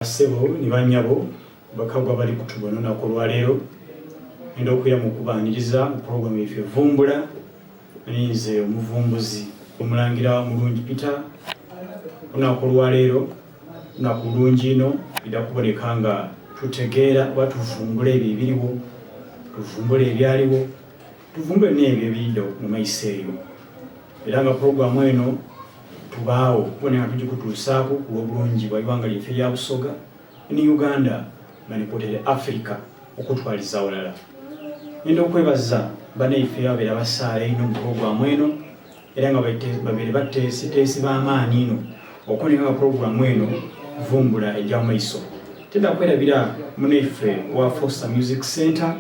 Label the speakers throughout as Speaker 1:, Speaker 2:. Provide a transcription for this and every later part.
Speaker 1: Bassebo ni bannyabo, bakagwa abali kutubona olunaku olwaleero, ngenda okwiramu okubaaniriza mu pulogulaamu yaife Vumbula. Ninze omuvumbuzi Omulangira Omulungi Peter. Olunaku olwaleero lunaku lulungi inho, twidha kuboneka nga tutegeera oba tuvumbula ebyo ebiriwo, tuvumbule ebyaligho, tuvumbule n'ebyo ebiidha mu maiso eyo. Era nga pulogulaamu eno Tubaagho okubona nga tugikutuusaaku ku lw'obulungi bwa ighanga lyaife erya Busoga ni Uganda nga ni kwotaire Africa okutwaliza aghalala. Nhenda okwebaza banaife ababaire abasaale einho mu pulogulaamu eno era nga babaire bateesiteesi ba maani inho okuboneka nga pulogulaamu eno Vumbula eja mu maiso. Tenda kwerabira munaife owa Foster Music Centre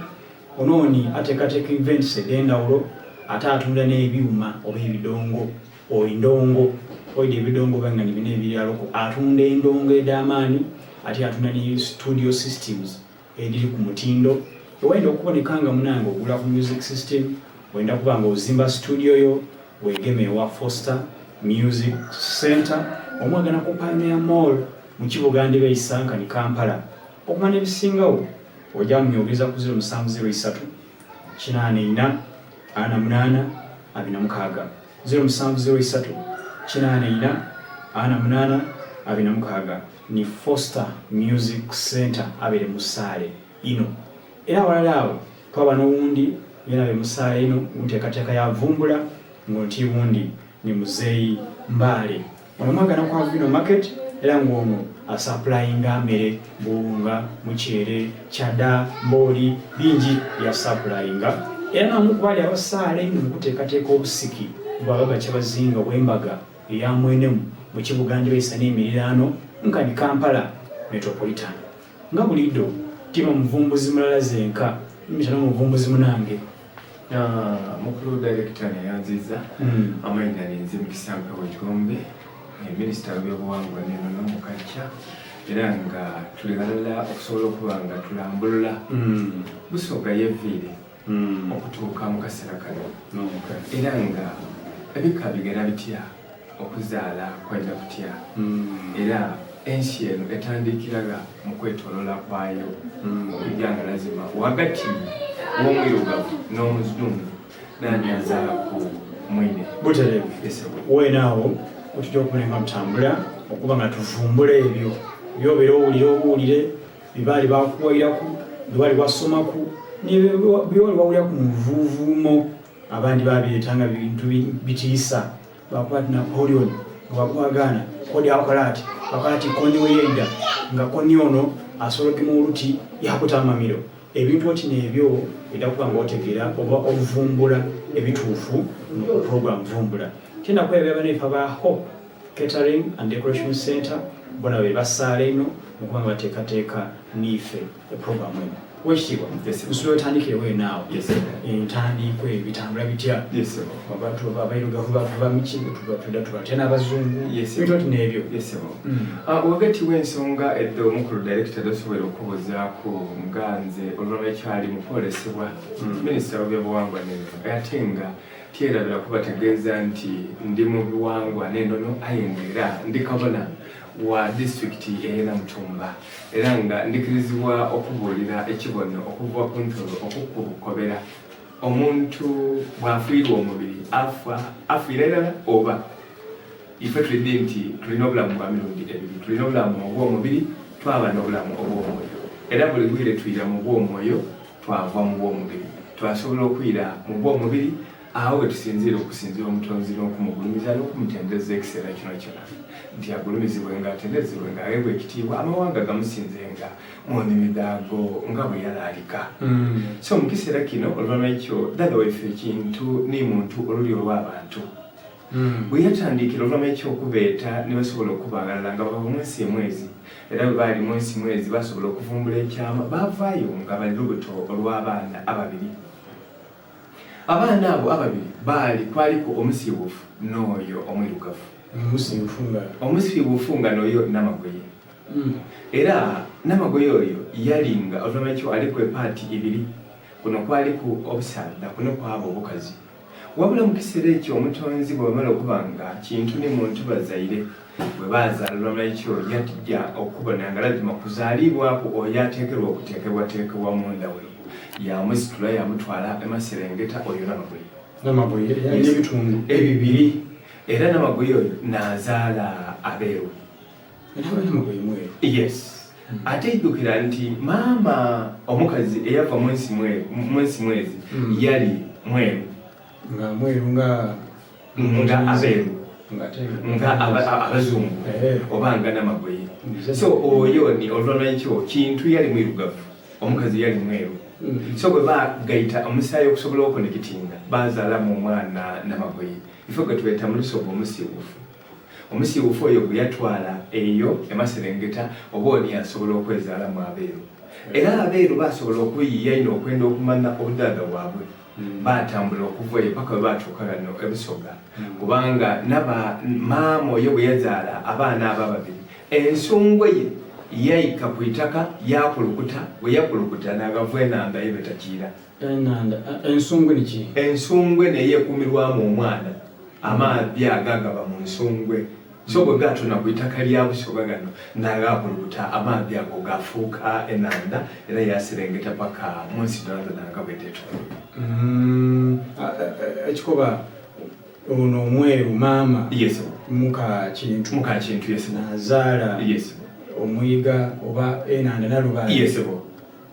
Speaker 1: Ono ni ateekateeka events edh'endhawulo ate atunda n'ebyuma oba ebidongo or endongo. Oidha ebidongo oba nga ni bino ebiralaku. Atunda endongo edh'amaani ate yatunda ni studio systems edhiri ku mutindo. Ewayenda okuboneka nga munange ogula ku music system, wenda kuba nga ozimba studio yo, wegeme ewa Foster Music Centre omwagana ku Pioneer Mall mu kibuga Ndibeisa nkani Kampala. Okumanya ebisingagho Oja munyogereza ku ziro musanvu ziro isatu kinaana ina ana munaana abiri na mukaaga. 0703 84 48 26 ni Foster Music Centre abeere musaale inho. Era aghalala agho twaba n'owundi yena abe musaale inho mu nteekateeka ya Vumbula ng'oti wundi ni Muzeeyi Mbaale. Ono mwagana ku Avino Market era ng'ono asapulayinga mere, buwunga, muceere, chada, mbooli bingi byasapulayinga era n'omu ku baali abasaale einho mu kuteekateeka obusiki bwa Baba Kyabazinga obw'embaga eya Mwenemu mu kibuga Ndibaisa n'emiriraano nkani Kampala Metropolitan. Nga buliidho tiba muvumbuzi mulala zenka, mbita n'omuvumbuzi munange.
Speaker 2: Mukulu Director neyanziza mm. Amaina ninze Mukisa Mpewo Gombe eh, minisita w'ebyobuwangwa n'ennono mu Kajja era nga tuli ghalala okusobola okuba nga tulambulula mm. Busoga yeviire mm. okutuuka mu kaseera kano era nga ebika bigera bitya Okuzaala kwaidha kutya? Era ensi eno etandiikira gha mu kwetoloola kwayo okuja nga lazima ghagati w'omwirugavu n'omuzungu naani azaala ku mwine?
Speaker 1: Butereevu. Weena agho wetujja okubona nga tutambula okuba nga tuvumbula ebyo by'obeera owulira obuwulire, bye baali bakuwairaku, bye wali wasomaku, ni bye wali wawuliraku mu nvuuvuumo. Abandi baabireeta nga bintu bitiisa. Bakuba ati Napoleon nga bagwagaana kodi akola ati bakola ati koni we yaida nga koni ono asobola ogema oluti yakuta amamiro ebintu oti nebyo eda kuba nga otegera oba ovumbula ebituufu mu program vumbula tenda kwerabira banaife aba Hope Catering and Decoration Center bona be basaala ino mukuba nga bateekateeka niife eprogramu eno Wekitiibwa, nsula otandikirewo eno awo entandiikwa eyo bitambula bitya? Abantu abairugavu bava miki tuda tubatya n'abazungu ebintu oti n'ebyo.
Speaker 2: Mm. Ah, wagati w'ensonga edho omukulu director dhosobola okubuzaaku nga nze oluvannyuma ekyali mu kwolesebwa mm. minisita w'ebyobuwangwa n'ennono ate nga tyerabira kubategeeza nti ndi mu buwangwa n'ennono aye nga era ndi kabona wa disitulikiti ey'e Namutumba. Era nga ndikirizibwa okubuulira ekibono okuva ku ntolo okukukobera, omuntu bw'afiirwa omubiri afa afiira irala oba? Ife twidhi nti tuli n'obulamu bwa mirundi ebiri, tuli n'obulamu obw'omubiri twaba n'obulamu obw'omwoyo. Era buli bwire twira mu bw'omwoyo twava mu bw'omubiri. Twasobola okwira mu bw'omubiri Agho we tusinziira okusinzira Omutonzi n'okumugulumiza n'okumutendereza ekiseera kyonakyona, nti agulumizibwenga, atenderezebwenga, agheebwe ekitiibwa, amawanga gamusinzenga mu nnimi dhaago nga bwe yalaalika. So mu kiseera kino oluvanhuma ekyo dhaadha waife Kintu ni Muntu olulyo olw'abantu bwe yatandiikira oluvanhuma eky'okubeeta ni basobola okuba aghalala nga bava mu nsi emwezi era bwe baali mu nsi mwezi baasobola okuvumbula ekyama baavaayo nga bali lubuto olw'abaana ababiri. Abaana abo ababiri baali, kwaliku omusiiwuufu n'oyo omwirugavu.
Speaker 1: Omusiiwuufu nga.
Speaker 2: Omusiiwuufu nga n'oyo Namagoye. Era Namagoye oyo yali nga oluvanhuma ekyo aliku epaati ibiri. Kuno kwaliku obusaadha, kuno kwaba obukazi. Wabula mu kiseera ekyo Omutonzi bwe bamala okuba nga Kintu ni Muntu bazaire. Bwe baazaala Lwamalaikyo yaja okubona nga lazima kuzaalibwaku oyo ateekerwa okuteekebwateekebwa mu nda we. Yaamusitula yaamutwala e Maserengeta oyo Namagoye.
Speaker 1: Namagoye yalina ebitundu
Speaker 2: ebibiri era Namagoye oyo naazaala Abeeru.
Speaker 1: Namagoye mweru.
Speaker 2: Yes. Ate idhukira nti maama omukazi eyava mu nsi mwezi yali mweru.
Speaker 1: Nga mweru nga
Speaker 2: nga abeeru nga abazungu oba nga Namagoye. So oyo ni olwalwaikyo Kintu yali mwirugavu, omukazi yali mweru. So bwe bagaita omusaayi okusobola okukonekitinga bazaalamu omwana Namagoye. Ife gwe tweta mu Lusoga omusiiwuufu. Omusiiwuufu oyo gwe yatwala eyo e Maserengeta oba oni yasobola okwezaalamu abeeru. Era abeeru baasobola okuyiiya inho okwenda okumanha obudhaadha bwabwe. Baatambula okuva eyo paka bwe baatuuka ghano e Busoga kubanga naba maama oyo bwe yazaala abaana abo ababiri, ensungwe ye yaika ku itaka yaakulukuta, bwe yakulukuta naagava enhandha ye beeta Kiira.
Speaker 1: Enhandha, ensungwe ni ki?
Speaker 2: Ensungwe n'eyo ekuumirwamu omwana, amaadhi ago agaba mu nsungwe. So bwe gaatona ku itaka lya Busoga ghano naagakulukuta, amaadhi ago gaafuuka enhandha era yaaserengeta paka mu nsi dhoonadhoona nga bwedheetoloire.
Speaker 1: Ekikoba ono omweru maama
Speaker 2: Yes.
Speaker 1: Muka Kintu.
Speaker 2: Muka Kintu, yes.
Speaker 1: Nazaala
Speaker 2: Yes.
Speaker 1: omwiga oba enhandha Nalubaale.
Speaker 2: Yes.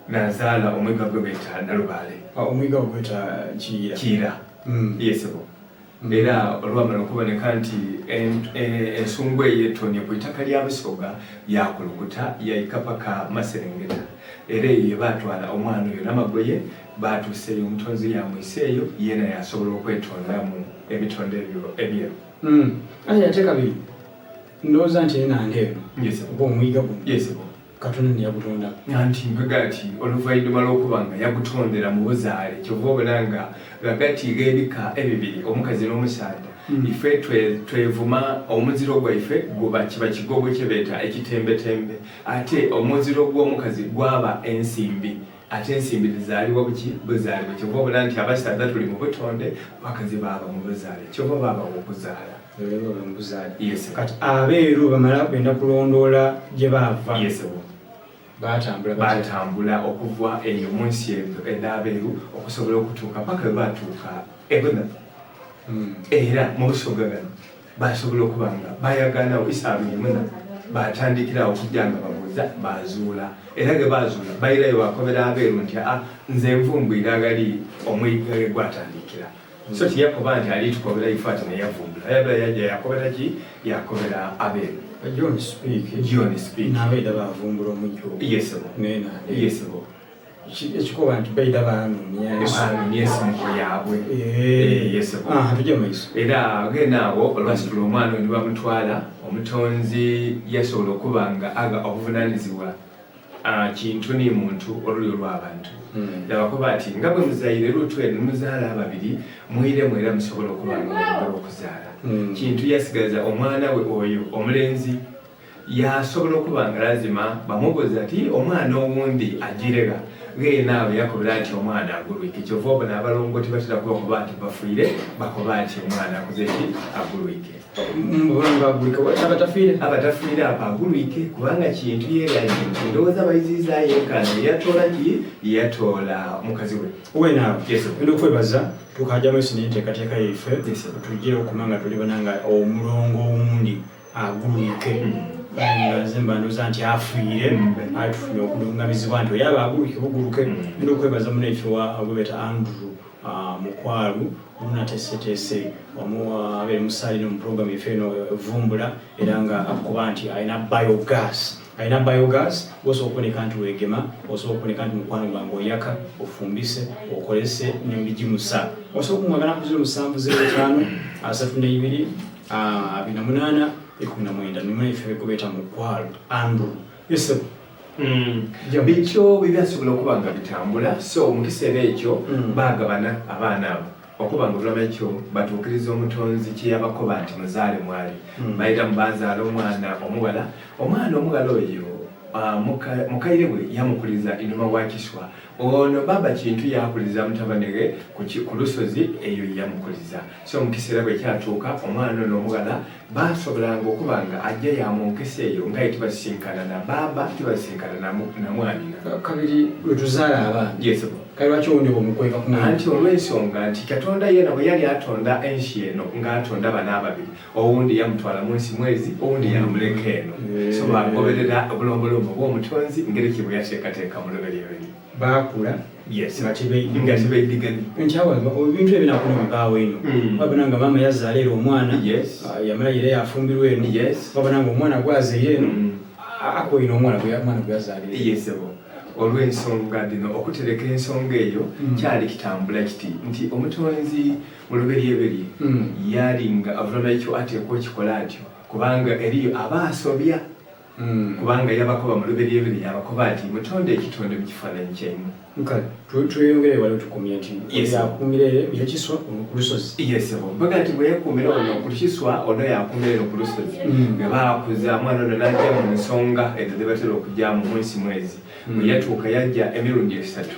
Speaker 2: Nazaala omwiga gwe beeta Nalubaale.
Speaker 1: Omwiga gwe beeta Kiira.
Speaker 2: Kiira. Yes. Era olwamala okuboneka nti ensungwa eyo etonye ku itaka lya Busoga, yaakulukuta yaika paka Maserengeta. Era eyo ye baatwala omwana oyo Namagoye, baatuusa eyo Omutonzi yaamwisa eyo, yeena yaasobola okwetondamu ebitonde ebyo ebyeru.
Speaker 1: Aye ate kabiri ndowooza nti enhandha eno oba omwiga guno Katonda ni yagutonda.
Speaker 2: Anti mpega ati oluvainhuma lw'okuba nga yagutondera mu buzaale, kyova obona nga ghagati gh'ebika ebibiri, omukazi n'omusaadha, ife twevuma omuziro gwaife guba kiba kigogo kye beeta ekitembetembe, ate omuziro gw'omukazi gwaba ensimbi. Ate ensimbi dhizaalibwa buki? Buzaalibwa. Kyova obona nti abasaadha tuli mu butonde, abakazi baaba mu buzaale. Kyova baabagha okuzaala.
Speaker 1: Yes. Kati abeeru bamala benda kulondoola gye baava.
Speaker 2: Yes.
Speaker 1: Baatambula
Speaker 2: batambula okuva eyo mu nsi ezo edh'abeeru okusobola okutuuka paka bwe baatuuka e Budhafa. Era mu Busoga ghano baasobola okuba nga baayagaanagho isaalu imuna, baatandikira agho okujja nga babuuza baazuula. Era ghe baazuula bairayo baakobera abeeru nti, Aa, nze nvumbwire aghali omwiga ghe gwatandikira. So tiyakoba nti ali tukobera ife ati neyavumbula. Aye abe yaja yakobera ki? Yakobera Abeeru.
Speaker 1: John Speke.
Speaker 2: John Speke.
Speaker 1: N'abaidha bavumbula omugya ogwo.
Speaker 2: Yes sebo.
Speaker 1: N'enhandha.
Speaker 2: Yes sebo.
Speaker 1: Ekikoba nti baidha baanoonia
Speaker 2: Baanoonia ensimuko yaabwe. Eh. Yes sebo.
Speaker 1: Ah, tuje mu maiso.
Speaker 2: Era gheene agho olwasitula omwana oyo ni bamutwala, Omutonzi yasobola okuba nga agha obuvunanizibwa Kintu ni muntu olulyo lw'abantu. Yaabakoba ati, Nga bwe muzaire luutu eno ni muzaala ababiri, mwiremu era musobole okuba nga mwongera okuzaala. Kintu yasigaza omwana we oyo omulenzi. Yaasobola okuba nga lazima bamubuuza ati, Omwana owundi ajiire gha? Gheene agho yaakobera ati, Omwana agulwike. Kyova obona abalongo tibatera kubakoba nti bafiire, bakoba ati omwana akoze ki? Agulwike.
Speaker 1: Aba tafiire
Speaker 2: aba tafiire apo agulwike kubanga Kintu yeera Kintu ndowooza baiziizaayo enkaano yatoola ki yatoola mukazi we.
Speaker 1: Weena awo ngenda okwebaza tukaja maiso n'enteekateeka yaife tujje okuma nga tulibona nga omulongo owundi agulwike nga nze mba ndowooza nti afiire aye tufunye okulungamizibwa nti oyo aba agulwike buguluke. Ngenda okwebaza munaife wa gwebeta Andrew Mukwalu omunateeseteese wamu abeere musaali no mu program yaife eno Vumbula era nga akuba nti alina biogas, alina biogas osobola okuboneka nti wegema, osobola okuboneka nti mukwano gwange oyaka ofumbise okolese nemubigimusa, osobola okumwagana ku 0705 32 28 19 ni munaife gwebeta Mukwalu Andrew Yosef.
Speaker 2: Bityo bwe byasobola okuba nga bitambula. So mu kiseera ekyo baagabana abaana abo okuba nga olulala ekyo batuukiriza Omutonzi kye yabakoba nti muzaale mwale. Bairamu baazaala omwana omughala. Omwana omughala oyo mukaire we yamukuliza inhuma wa kiswa. Ono bbaabba Kintu yaakuliza mutabane ghe ku lusozi eyo ye yamukuliza. So mu kiseera bwe kyatuuka omwana ono omughala. Basobolanga okuba nga ajja yamunkesa eyo nga ye tibasisinkana na baaba, tibasisinkana na na mwanhina.
Speaker 1: Kabiri lwetuzaala abaana.
Speaker 2: Yes sebo.
Speaker 1: Kale lwaki owundi bwomukweka ku mwana?
Speaker 2: Anti olw'ensonga nti Katonda yeena bwe yali atonda ensi eno nga atonda bano ababiri, owundi yamutwala mu nsi mwezi, owundi yaamuleka eno. So baagoberera obulombolombo bw'Omutonzi ngeri ki bwe yateekateeka mu luberyeberye.
Speaker 1: Baakula
Speaker 2: Yes.
Speaker 1: nga tebeidiganye.
Speaker 2: Nga tebeidiganye.
Speaker 1: Nti awo ebintu ebyo nakuno bibaawo ino. Wabona nga maama yazaala era omwana.
Speaker 2: Yes.
Speaker 1: Yamala era yafumbirwa eno.
Speaker 2: Yes.
Speaker 1: Wabona nga omwana gwazaire eno. Akoine omwana omwana gweyazaalira.
Speaker 2: Yes sebo. Olw'ensonga dhino okutereka ensonga eyo kyali kitambula kiti nti Omutonzi mu luberyeberye yali nga avunana ekyo ateekwa okikola atyo kubanga eriyo aba asobya. Kubanga yabakoba mu luberyeberye yaabakoba ati, Mutonde ekitonde mu kifaananyi kyaimwe.
Speaker 1: Kale tweyongere wale tukomye nti yakuumira ere ye kiswa ono ku lusozi.
Speaker 2: Iye sebo. Mpaka nti bwe yekuumira ono ku kiswa ono yaakuumira eno ku lusozi. Bwe baakuza omwana ono n'aja mu nsonga edho dhe batera okujaamu mu nsi mwezi. Bwe yatuuka yaja emirundi esatu.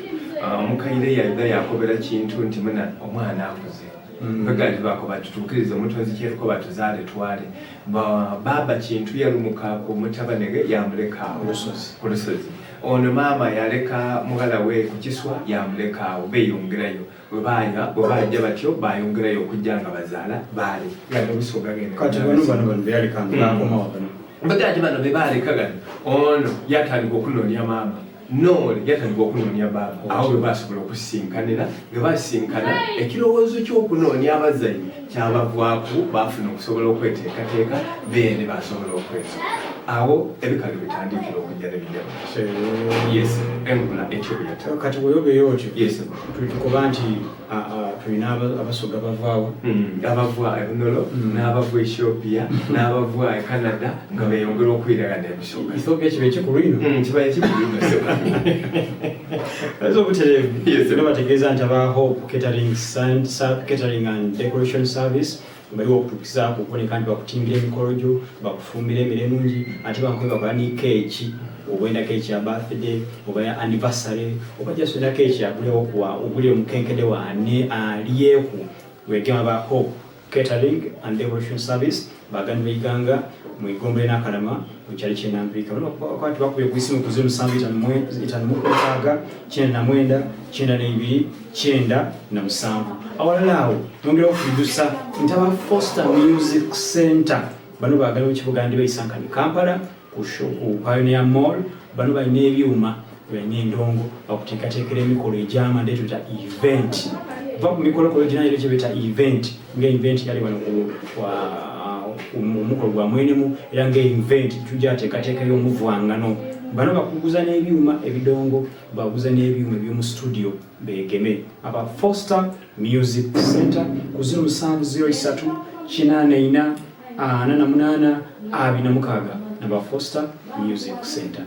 Speaker 2: Omukaire yaidha yaakobera Kintu nti muna omwana akuze. Mpaka nti baakoba nti tuukirize omutonzi kye yatukoba tuzaale twale. Bbaabba Kintu yalumuka ku mutabane ghe yaamuleka agho ku lusozi. Ono maama yaleka mughala we ku kiswa yaamuleka agho. Beeyongerayo. Bwe baaya, bwe baaja batyo baayongerayo okuja nga bazaala baale. Ghano Busoga ghene.
Speaker 1: Kati bano bano bano be yaleka nga baakoma wa bano?
Speaker 2: Mbagira nti bano be baaleka ghano, ono yaatandika okunoonia maama. N'ole yatandika okunoonia baaba. Agho bwe baasobola okusisinkanira, ghe baasisinkana, ekirowoozo ky'okunoonia abazaire kyabavaaku, baafuna okusobola okweteekateeka beene baasobola okwezuula. Agho ebikalo bitandikira okuja ni bija mu maiso. Yes, enkula etyo bwe yatandika.
Speaker 1: Kati bw'oyogeire otyo,
Speaker 2: Yes.
Speaker 1: Tukoba nti tulina Abasoga bava wa?
Speaker 2: Abava e Bunolo, n'abava e Ethiopia, n'abava e Canada nga beeyongera okwira ghano e Busoga.
Speaker 1: Ethiopia kiba ekikulu inho.
Speaker 2: Kiba ekikulu inho ssebo.
Speaker 1: Eza obutereevu.
Speaker 2: Yes.
Speaker 1: Era bategeeza nti aba Hope Catering, Catering and Decoration Service baliwo okutukizaaku okuboneka nti bakutimbira emikolo gyo, bakufumbira emere enungi, ate bankobe bakola ni keeki oba oyenda keeki ya birthday oba ya anniversary oba just oyenda keeki agulewo kuwa ogulire omukenkede wa ane alyeku wegema ba Hope Catering and Decoration Service baganda beiganga mu igombe n'akalama mu kyalo ky'e Nampirika. Bano bakuba nti bakubye ku isimu ku 0756 99 92 97. Awalala awo nongera okwidusa nti aba Foster Music Center bano baagala mu kibuga ndi beisankani Kampala ku ku Pioneer Mall. Bano balina ebyuma, balina endongo, bakuteekateekera emikolo egy'amanda ekyo kya event. Va ku mikolokolo gina era kye beeta event, nga event yali wano ku mukolo gwa mwenemu, era nga event tugyateekateekayo omuvwangano. Bano bakuguza n'ebyuma ebidongo, baguza n'ebyuma eby'omu studio beegeme. Aba Foster Music Center ku 0703 84 48 26 naba Foster Music Center.